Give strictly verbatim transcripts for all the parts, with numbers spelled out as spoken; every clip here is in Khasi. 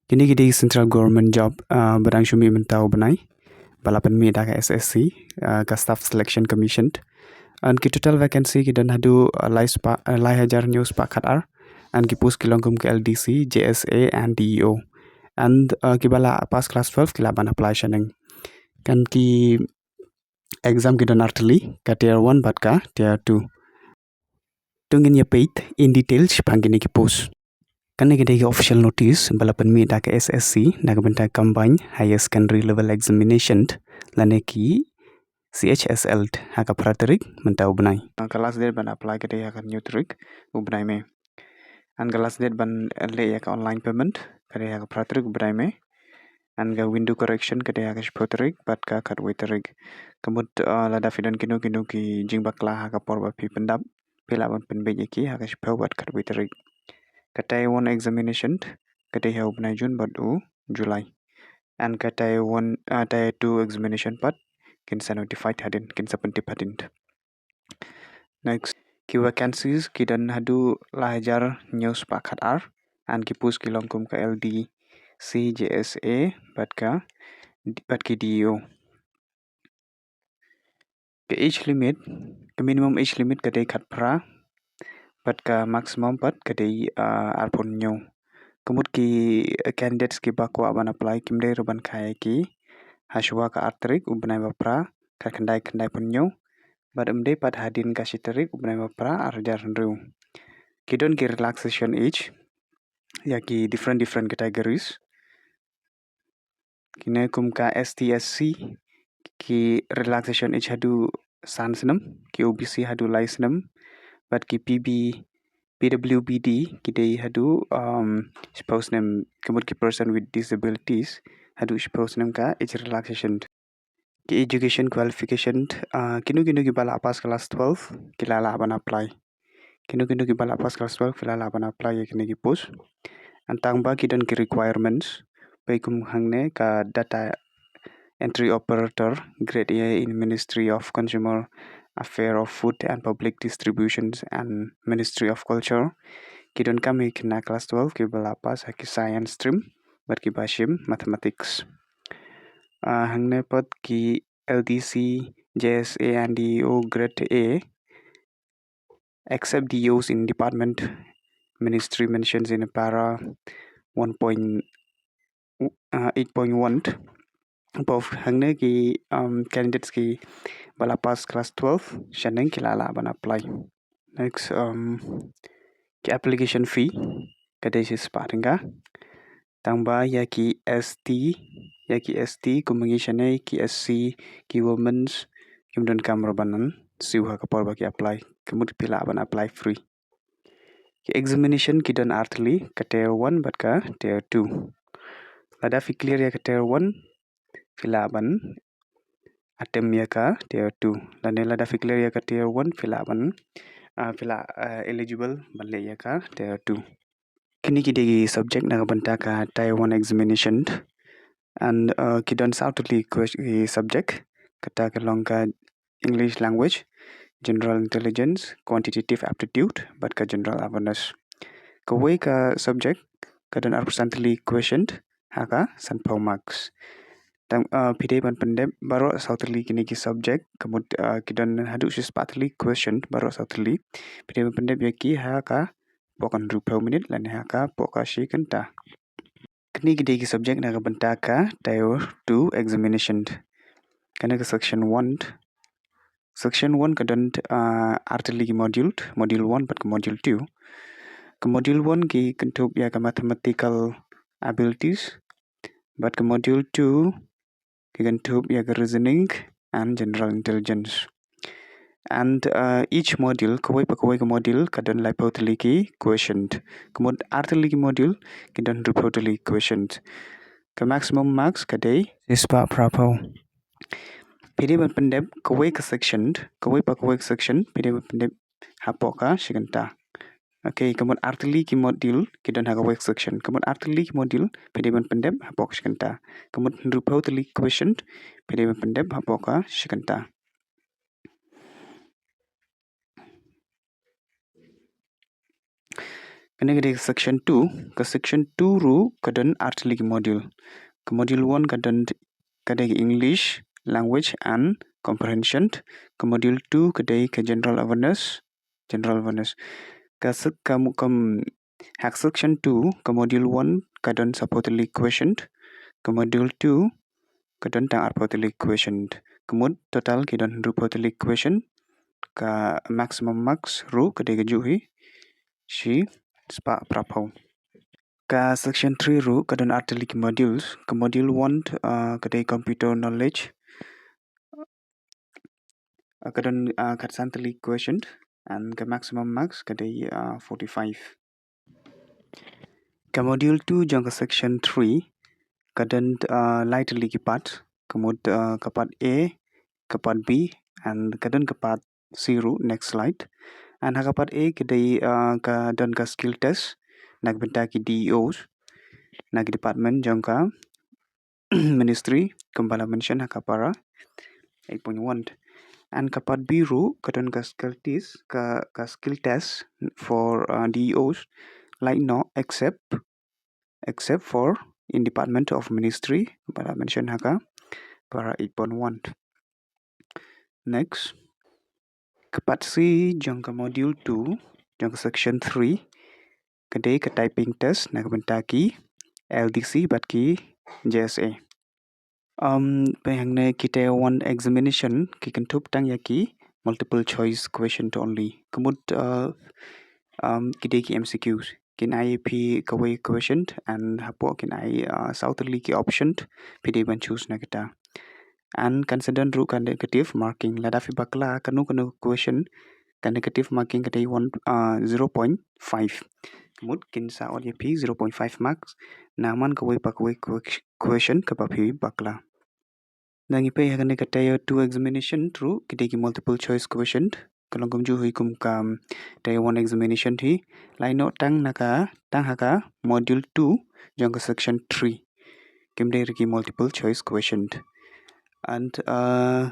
Kine ki dei central government job, ah, ba dang shu mih mynta u bnai, ba la pynmih da ka S S C, ah, ka Staff Selection Commission. And ki total vacancy ki don haduh, ah, lai spah, ah, lai hajar hynñiew spah khat ar. And ki post ki long kum ka L D C, J S A and D E O. And, ah, kiba la pass class twelve ki lah ban apply shaneng. Kan ki exam ki don artylli, ka tier one bad ka tier two. To ngin ïa peit in detail shaphang kine ki post. Kane ka dei ka official notice ba la pynmih da ka S S C na ka bynta Combined Higher Secondary Level Examination lane ki C H S L ha ka phra tarik mynta u bnai. Ka last date ban apply ka dei ha ka hynñiew tarik u bnai May. And ka last date ban leh ïa ka online payment ka dei ha ka phra tarik u bnai May. And ka window correction ka dei ha ka shiphew tarik bad ka khatwei tarik. Ka mut, ah, lada phi don kino kino ki jingbakla ha ka por ba phi pyndap, phi lah ban pynbeit ïa ki ha ka shiphew bad khatwei tarik. Ka tier one examination ka dei ha u bnai June bad u July. And ka tier one, ah, tier two examination pat kin sa notified hadien, kin sa pyntip hadien. Next, ki vacancies ki don haduh lai hajar hynñiew spah khat ar, and ki post ki long kum ka L D C, J S A bad ka, bad ki D E O. Ka age limit, ka minimum age limit ka dei khatphra, bad ka maximum pat ka dei, ah, arphew hynñiew. Ka mut ki candidates kiba kwah ban apply kim dei ruh ban kha ïa ki hashwa ka ar tarik u bnai ba phra, khatkhyndai khyndai phew hynñiew, bad ym dei pat hadien ka shi tarik u bnai ba phra ar hajar hynriew. Ki don ki relaxation age ïa ki different different categories. Kine kum ka S T S C, ki relaxation age haduh san snem, ki O B C haduh lai snem, bad ki P B, P W B D ki dei haduh, um, shiphew snem, ka mut ki person with disabilities haduh shiphew snem ka age relaxation. Ki education qualification, ah, kino kino kiba la pass class twelve ki la lah ban apply. Kino kino kiba la pass class twelve ki la lah ban apply ïa kine ki post. And tang ba ki don ki requirements, peit kum hangne, ka data entry operator grade A in Ministry of Consumer Affairs of Food and Public Distributions and Ministry of Culture. Ki donkam ïa ki na class twelve kiba la pass ha ki science stream bad kiba shim mathematics. Ah, hangne pat ki L D C, J S A and D E O grade A, except D E Os in department, ministry mentions in para one point, uh, eight point one. Both hangne ki, um, candidates kiba la pass class twelve shaneng ki la lah ban apply. Next, um, ki application fee ka dei shispah tyngka. Tang ba ïa ki S T, ïa ki S T, kumba ngi shane, ki S C, ki women's, kim donkam ruh ban siew ha ka por ba ki apply. Ka mut phi lah ban apply free. Ki examination ki don artylli, ka tier one bad ka tier two. Lada phi clear ïa ka tier one, phi lah ban attempt ïa ka tier two. Lane lada phi clear ïa ka tier one, phi lah ban, ah, phi lah, ah, eligible ban leh ïa ka tier two. Kine ki dei ki subject na ka bynta ka tier one examination. And, ah, ki don saw tylli ki subject, kata ka long ka English language, general intelligence, quantitative aptitude, bad ka general awareness. Kawei ka subject ka don arphew san tylli question ha ka sanphew marks. Tang, ah, phi dei ban pyndep baroh saw tylli kine ki subject, ka mut, ah, ki don haduh shispah tylli question baroh saw tylli. Phi dei ban pyndep ïa ki ha ka pok hynriewphew minit lane ha ka pok ka shi kynta. Kine ki dei ki subject na ka bynta ka tier two examination. Kane ka section one. Section one ka don, ah, artylli ki module, module one bad ka module two. Ka module one ki kynthup ïa ka mathematical abilities, bad ka module two ki kynthup ïa ka reasoning and general intelligence. And, uh, each module, kawei pa kawei ka module, ka don laiphew tylli ki question. Ka mut artylli ki module, ki don hynriewphew tylli ki question. Ka maximum marks ka dei shispah phraphew. Phi dei ban pyndep kawei ka section, kawei pa kawei ka section, phi dei ban pyndep hapoh ka shi kynta. Okay, ka mut artylli ki module ki don ha kawei ka section. Ka mut artylli ki module phi dei ban pyndep hapoh ka shi kynta. Ka mut hynriewphew tylli ki question phi dei ban pyndep hapoh ka shi kynta. Kane ka dei ka section two, ka section two ruh ka don artylli ki module. Ka module one ka don ka dei ka English language and comprehension. Ka module two ka dei ka general awareness, general awareness. Ka sek ka mu kam hak section two, ka module one ka don saphew tylli ki question. Ka module two ka don tang arphew tylli ki question. Ka mut total ki don hynriewphew tylli ki question. Ka maximum marks ruh ka dei ka juh hi, shi spah phraphew. Ka section three ruh ka don artylli ki modules. Ka module one, ah, ka dei computer knowledge. Ah, ka don, ah, khatsan tylli ki question and ka maximum marks ka dei, ah, forty-five. Ka module two jong ka section three ka don, ah, lai tylli ki part. Ka mut, ah, ka part A, ka part B, and ka don ka part C ruh. Next slide. And ha ka part A ka dei, ah, ka don ka skill test na ka bynta ki D E Os na ki department jong ka ministry, kumba la mention ha ka para eight point one. And ka part B ruh ka don ka skill test, ka, ka skill test for, uh, D E Os, like, no, except, except for in department of ministry, kumba la mention ha ka para eight point one. Next. Ka part C jong ka module two, jong ka section three, ka dei ka typing test na ka bynta ki L D C bad ki J S A. Um, pynhang ne ki tier one examination ki kynthup tang ïa ki multiple choice question only. Ka mut, uh, um, ki dei ki M C Qs. Kin ai phi kawei question and hapoh kin ai, uh, saw tylli ki option, phi dei ban choose na kita. And kan sa don ruh ka negative marking. Lada phi bakla kano kano question, ka negative marking ka dei one, uh, zero point five. Ka mut kin sa ot ïa phi zero point five marks na man kawei pa kawei que-, question kaba phi bakla. Ngi peit ha kane ka tier two examination ruh ki dei ki multiple choice question. Ka long kumjuh hi kum ka tier one examination hi. Lai noh tang na ka, tang ha ka module two jong ka section three. Kim dei ruh ki multiple choice question. And, uh,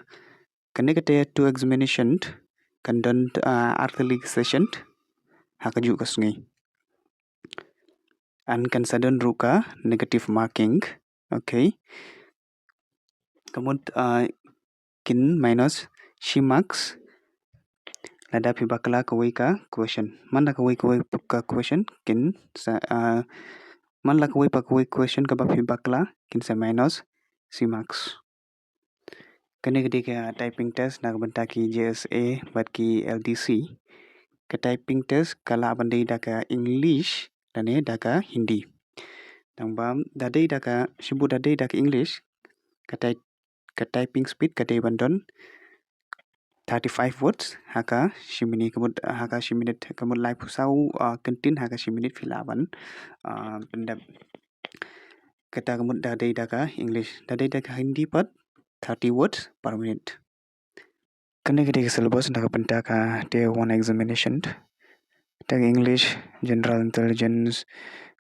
kane ka tier two examination kan don, uh, artylli ki session ha kajuh ka sngi. And kan sa don ruh ka negative marking. Okay. Ka mut, uh, kin minus shi marks lada phi bakla kawei ka question. Man la kawei kawei ka question kin sa, uh, man la kawei pa kawei question kaba phi bakla kin sa minus shi marks. Kane ka dei ka typing test na ka bynta ki J S A bad ki L D C. Ka typing test ka lah ban dei da ka English lane da ka Hindi. Tang ba da dei da ka, shibun da dei da ka English, ka type, ka typing speed ka dei ban don thirty-five words ha ka shi minit, ka mut ha ka shi minit, ka mut laiphew saw, uh, kyntien ha ka shi minit phi lah ban, uh, pyndep. Kata ka mut da dei da ka English. Da dei da ka Hindi pat, thirty words per minute. Kane ka dei ka syllabus na ka bynta ka tier one examination. Ka English, general intelligence,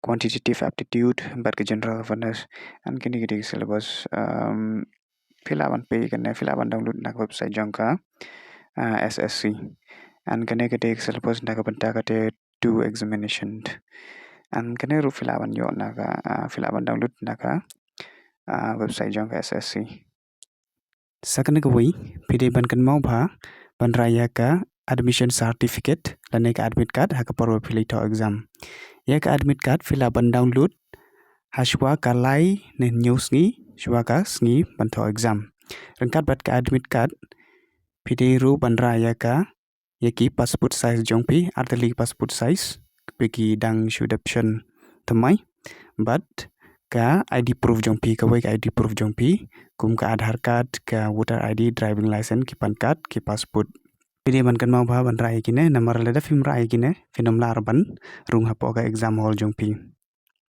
quantitative aptitude bad ka general awareness. And kane ka dei ka syllabus, um, phi lah ban peit kane, phi lah ban download na ka website jong ka, uh, S S C. And kane ka dei ka syllabus na ka bynta ka tier two examination. And kane ruh phi lah ban ïoh na ka, uh, phi lah ban download na ka, uh, website jong ka S S C. Sa kane kawei, phi dei ban kynmaw bha ban rah ïa ka admission certificate lane ka admit card ha ka por ba phi leit thoh exam. Ïa ka admit card phi lah ban download ha shuwa ka lai ne hynñiew sngi shuwa ka sngi ban thoh exam. Ryngkat bad ka admit card, phi dei ruh ban rah ïa ka, ïa ki passport size jong phi, artylli ki passport size, phi ki dang shu dep shon thymmai, bad ka I D proof jong phi, kawei ka I D proof jong phi, kum ka Aadhaar card, ka voter I D, driving license, ki PAN card, ki passport. Phi dei ban kynmaw bha ban rah ïa kine, namar lada phim rah ïa kine, phin ym lah ban rung hapoh ka exam hall jong phi.